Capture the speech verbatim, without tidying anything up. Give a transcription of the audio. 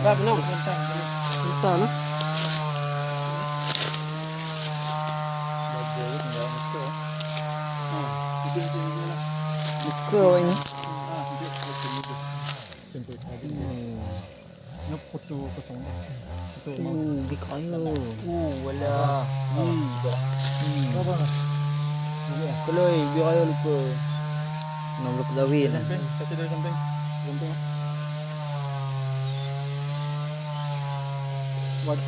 Entah nah. Buka awak ini. Hmm. Ini foto kosong dah. Foto. Uh, di kayu. Oh, wala. Hmm. Apa? Keloi, biar ayo lupa. Enam belas Zawin. Samping, kasih dari samping. Samping. Wajib.